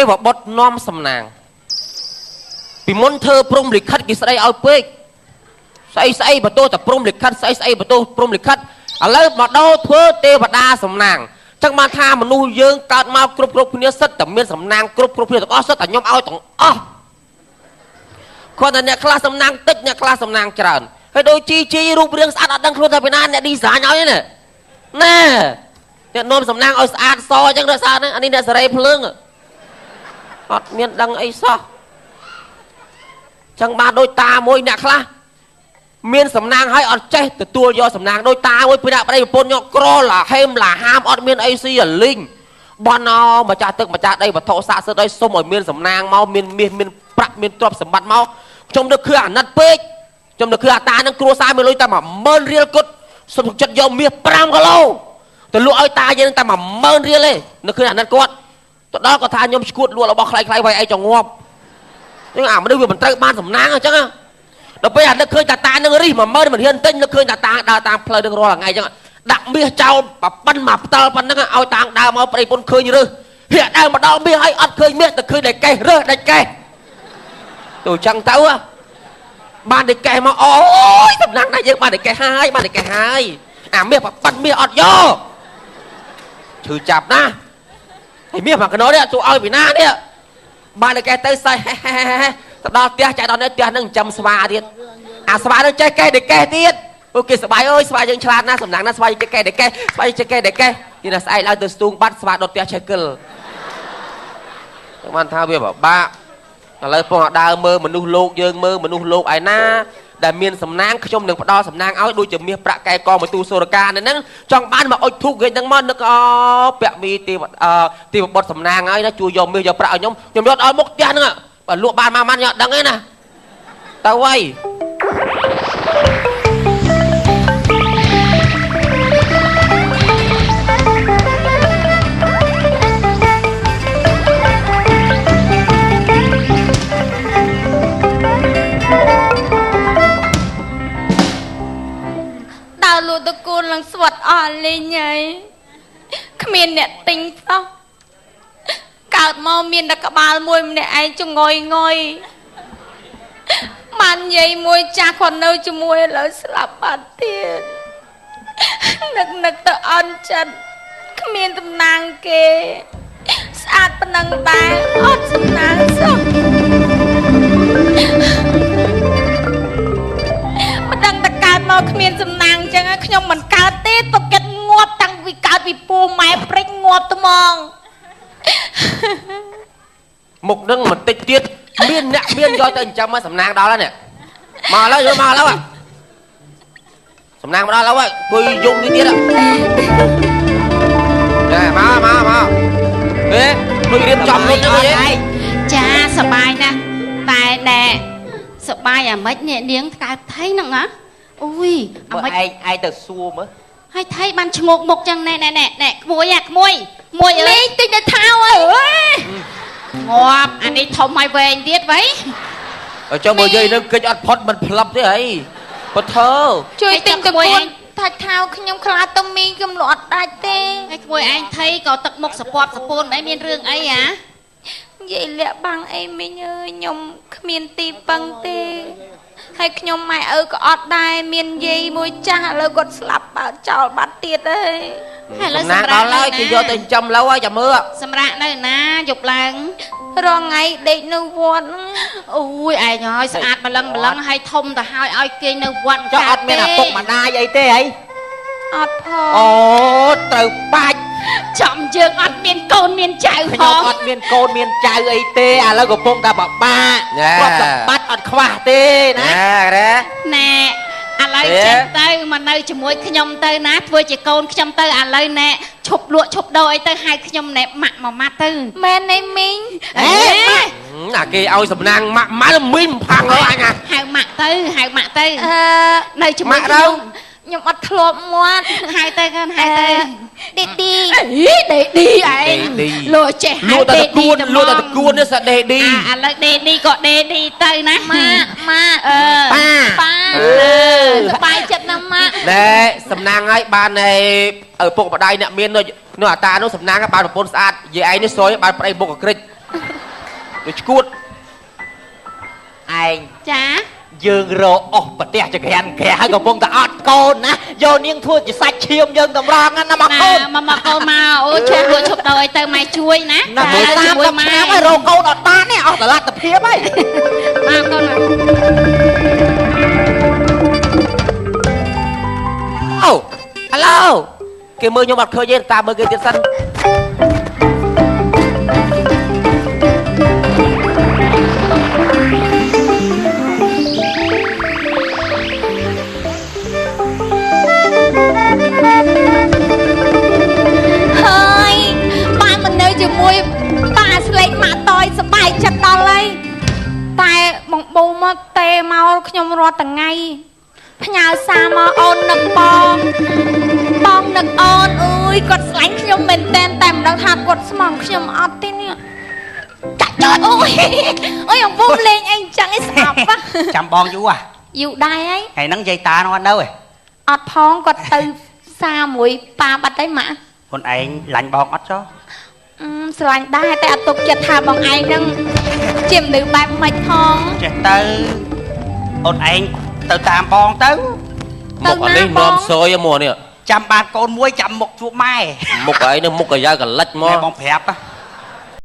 វបុត្រនាំសំណាងពីមុនធ្វើព្រំលិខិតគេស្ដីឲ្យពេកស្អីស្អីបន្ទោសតែព្រំលិខិតស្អីស្អីបន្ទោសព្រំលិខិតឥឡូវមកដោធ្វើទេវតាសំណាងចឹងបានថាមនុស្សយើងកើតមកគ្រប់គ្រប់គ្នាសិតតែមានសំណាងគ្រប់គ្រប់គ្នាទាំងអស់សិតតែខ្ញុំឲ្យទាំងអស់គាត់តែអ្នកខ្លះសំណាងតិចអ្នកខ្លះសំណាងច្រើនហើយដូចជីជីរូបរាងស្អាតអត់ដឹងខ្លួនថាពីណាអ្នក design ឲ្យនេះណែអ្នកនាំសំណាងឲ្យស្អាតសអញ្ចឹងរស្អាតហ្នឹងអានេះអ្នកសេរីភ្លើងអត់មានដឹងអីសោះចឹងបានដូចតាមួយអ្នកខ្លះមានសំណាងហើយអត់ចេះទទួលយកសំណាងដូចតាមួយពីអ្នកប្តីប្រពន្ធយកក្រឡាហេមឡាហាមអត់មានអីស៊ីអាលីងបនអម្ចាស់ទឹកម្ចាស់ដីវត្ថុស័ក្តិសិទ្ធិឲ្យសុំឲ្យមានសំណាងមកមានមាសមានប្រាក់មានទ្រព្យសម្បត្តិមកខ្ញុំនឹកគឺអាណិតពេកខ្ញុំនឹកគឺអាតានឹងគ្រួសារមានលុយតែ10000រៀលគត់សុំចិត្តយកមាស5គីឡូទៅលក់ឲ្យតាយើងតែ10000រៀលទេនឹកគឺអាណិតគាត់ទៅដល់គាត់ថាខ្ញុំឈួតលក់របស់ខ្លៃៗໄວអីចងងាប់អញ្ចឹងអាមនុស្សវាមិនត្រូវបានសំណាងអញ្ចឹងដល់ពេលអានឹកឃើញតាតានឹងរិះ10000មិនហ៊ានទិញនឹកឃើញតាតាដើរតាមផ្លូវនឹងរាល់ថ្ងៃអញ្ចឹងដាក់មាសចោលប៉ិនមកផ្តិលប៉ុណ្ណឹងឲ្យតាងដើរមកប្តីប្រពន្ធឃើញរើសហៀកដើរមកដល់មាសឲ្យអត់ឃើញមាសតែឃើញតែកេះរើសដាច់កេះទៅអញ្ចឹងទៅបានតែកេះមកអូយតំណាងណាយើងបានតែកេះហើយបានតែកេះហើយអាមាសប៉ិនមាសអត់យកឈឺចាប់ណាស់ហើយមាសមកកណោនេះទូឲ្យពីណានេះបានតែកេះទៅសៃទៅដល់ផ្ទះចែកដល់នេះផ្ទះនឹងចិញ្ចឹមស្វាទៀតអាស្វានឹងចេះកេះតែកេះទៀតអូគេសបាយអើយស្វាយើងឆ្លាតណាស់សំណាងណាស់ស្វាចេះកេះតែកេះស្វាចេះកេះតែកេះគេណាស្អែកឡើងទៅស្ទូងបាត់ស្វាដុតផ្ទះឆេះកិលបានថាវាពិបាកឥឡូវពងដើរមើលមនុស្សលោកយើងមើលមនុស្សលោកឯណាដែលមានសំណាងខ្ញុំនឹងផ្ដល់សំណាងឲ្យដូចជាមាសប្រាក់កែកមួយទូសូរកានៅហ្នឹងចង់បានមកអុជធូបគេហ្នឹងមកនឹកអពាក់មីទេវបុត្រសំណាងហើយណាជួយយកមាសយកប្រាក់ឲ្យខ្ញុំខ្ញុំយកដល់មុខផ្ទះហ្នឹងបើលក់បានមកម៉ាន់ខ្ញុំអត់ដឹងទេណាទៅហើយដើរលក់តកូនឡើងស្វិតអស់លេងហើយគ្មានអ្នកទិញសោះកើតមកមានតែក្បាលមួយម្នាក់ឯងចងយងយបានយាយមួយចាស់គាត់នៅជាមួយឥឡូវស្លាប់បាត់ទៀតនឹកនឹកទៅអន់ចិត្តគ្មានតំណាងគេស្អាតប៉ុណ្ណឹងដែរអត់សំណាងសោះមិនដឹងតែកើតមកគ្មានសំណាងអញ្ចឹងខ្ញុំមិនកើតទេទុកចិត្តងាប់តាំងពីកើតពីពូម៉ែព្រិចងាប់ត្មងមុខនឹងបន្តិចទៀតមានអ្នកមានយកទៅចិញ្ចឹមសំណាងដល់ហើយនេះមកឥឡូវយកមកឥឡូវសំណាងមកដល់ឥឡូវហើយអង្គុយយំនេះទៀតណែមកមកមកហេដូចរៀបចំមុនហ្នឹងទេចាសបាយណាស់តែណែសបាយអាម៉េចអ្នកនាងកើតថៃហ្នឹងណាអូយអាម៉េចឯងឯងទៅសួរមើលហើយថៃបានឈ្ងោកមុខចឹងណែណែណែក្មួយអាក្មួយមួយអើយទិញទៅថៅអើយងាប់អានេះធំឲ្យវែងទៀតវ៉ៃចុះមើលយាយនឹងកិច្ចអត់ផុតមិនផ្លឹបទេអីពធើជួយទិញទៅគួនថាច់ថៅខ្ញុំខ្លាចទៅមីងខ្ញុំលក់អត់ដាច់ទេហើយក្មួយឯងថៃក៏ទឹកមុខសពាប់សពូនអីមានរឿងអីអាយាយលាក់បាំងអីមីងអើយខ្ញុំគ្មានទីពឹងទេហើយខ្ញុំម៉ែឪក៏អត់ដែរមានយាយមួយចាស់ឥឡូវគាត់ស្លាប់បើចោលបាត់ទៀតហើយឥឡូវសម្រាប់ដល់ហើយគេយកទៅចិញ្ចឹមឡូវហើយចាំមើលសម្រាប់នៅណាយប់ឡើងរងថ្ងៃដេកនៅវត្តអូយឯងហើយស្អាតម្លឹងម្លឹងហើយធំទៅហើយឲ្យគេនៅវត្តចុះអត់មានឪពុកម្ដាយអីទេអីអត់ផងអូត្រូវបាច់ចំយើងអត់មានកូនមានចៅផងខ្ញុំអត់មានកូនមានចៅអីទេឥឡូវកំពុងតែបបាក់ទ្រព្យសម្បត្តិអត់ខ្វះទេណាណែឥឡូវចេះទៅមកនៅជាមួយខ្ញុំទៅណាធ្វើជាកូនខ្ញុំទៅឥឡូវណែឈប់លក់ឈប់ដូរអីទៅហៅខ្ញុំណែម៉ាក់មកម៉ាត់ទៅមែនទេមីងអេអាគេឲ្យសំណាងម៉ាក់ម៉ាត់មីងផាំងហើយអញហៅម៉ាក់ទៅហៅម៉ាក់ទៅនៅជាមួយខ្ញុំខ្ញុំអត់ធ្លាប់មាត់ហៅទៅកូនហៅទៅឌីឌីអីឌីឌីឯងលក់ចេះហៅឌីឌីលក់តែតកួននេះសាឌីឌីឥឡូវឌីឌីក៏ឌីឌីទៅណាម៉ាក់ម៉ាក់អឺប៉ាប៉ាសប្បាយចិត្តណាស់ម៉ាក់ណែសំណាងហើយបានឯឪពុកម្ដាយអ្នកមាននោះអាតានោះសំណាងបានប្រពន្ធស្អាតយាយឯងនេះសយបានប្តីបុកក្រិច ដូចឈួត ឯង ចា យើងរកអស់ប្រទេសចក្រានក្រាហើយកំពុងតែអត់កូនណាយកនាងធ្វើជាសាច់ឈាមយើងតម្រង់ណាមកកូន មកមកកូនមកអូឈប់លក់ឈប់ដល់អីទៅម៉ែជួយណា ណា 30 ឆ្នាំហើយរកកូនអត់បានទេអស់តលទ្ធភាពហើយ មកកូនមក អូហៅឡូគេមើលខ្ញុំអត់ឃើញទេតាមមើលគេទៀតសិន ហើយបានមកនៅជាមួយប៉ាស្លេកម៉ាក់តយសប្បាយចិត្តដល់ហើយតែបងប៊ូមកទេមកខ្ញុំរាល់ថ្ងៃផ្ញើសារមកអូននឹកបងបងនឹកអូនអើយគាត់ស្លាញ់ខ្ញុំមែនតែនតែមិនដឹងថាគាត់ស្មងខ្ញុំអត់ទេនេះចាក់ចោតអូយអូយអង្គប៊ូលេងអីអញ្ចឹងឯងស្អប់ហ៎ ចាំបងយូរហ៎ យូរដែរហើយ ថ្ងៃហ្នឹងយាយតានោះអត់នៅទេ អត់ផងគាត់ទៅសារមួយប៉ាបាត់ហើយម៉ាក់ ខ្លួនឯងឡាញ់បងអត់ចោះ ស្រឡាញ់ដែរតែអត់ទុកចិត្តថាបងឯងនឹងជាមនុស្សបែបម៉េចផង ចេះទៅអូនឯងទៅតាមបងទៅ មុខអានេះនាំសយមកនេះ ចាំបានកូនមួយចាំមុខជួបម៉ែ មុខឯងនឹងមុខកាយ៉ាកលិចមក បងប្រាប់